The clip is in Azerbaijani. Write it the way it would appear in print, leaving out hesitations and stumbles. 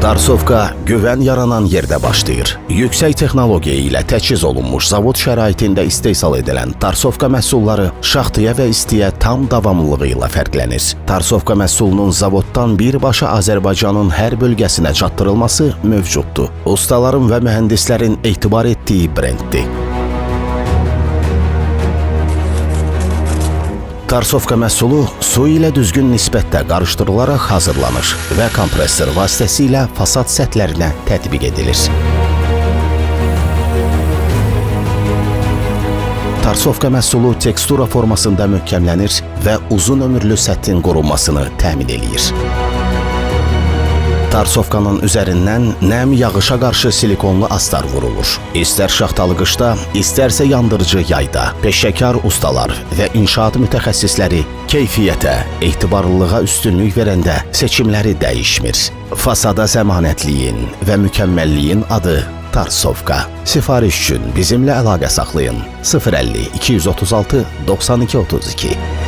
Tarsovka güvən yaranan yerdə başlayır. Yüksək texnologiya ilə təchiz olunmuş zavod şəraitində istehsal edilən Tarsovka məhsulları şaxtaya və istiyə tam davamlılığı ilə fərqlənir. Tarsovka məhsulunun zavoddan birbaşa Azərbaycanın hər bölgəsinə çatdırılması mövcuddur. Ustaların və mühəndislərin etibar etdiyi brenddir. Tarsovka məhsulu su ilə düzgün nisbətdə qarışdırılaraq hazırlanır və kompressor vasitəsilə fasad səthlərinə tətbiq edilir. Tarsovka məhsulu tekstura formasında möhkəmlənir və uzun ömürlü səthin qorunmasını təmin eləyir. Tarsovkanın üzərindən nəm yağışa qarşı silikonlu astar vurulur. İstər şaxtalı qışda, istərsə yandırıcı yayda peşəkar ustalar və inşaat mütəxəssisləri keyfiyyətə, etibarlılığa üstünlük verəndə seçimləri dəyişmir. Fasada zəmanətliyin və mükəmməlliyin adı Tarsovka. Sifariş üçün bizimlə əlaqə saxlayın. 050 236 92 32.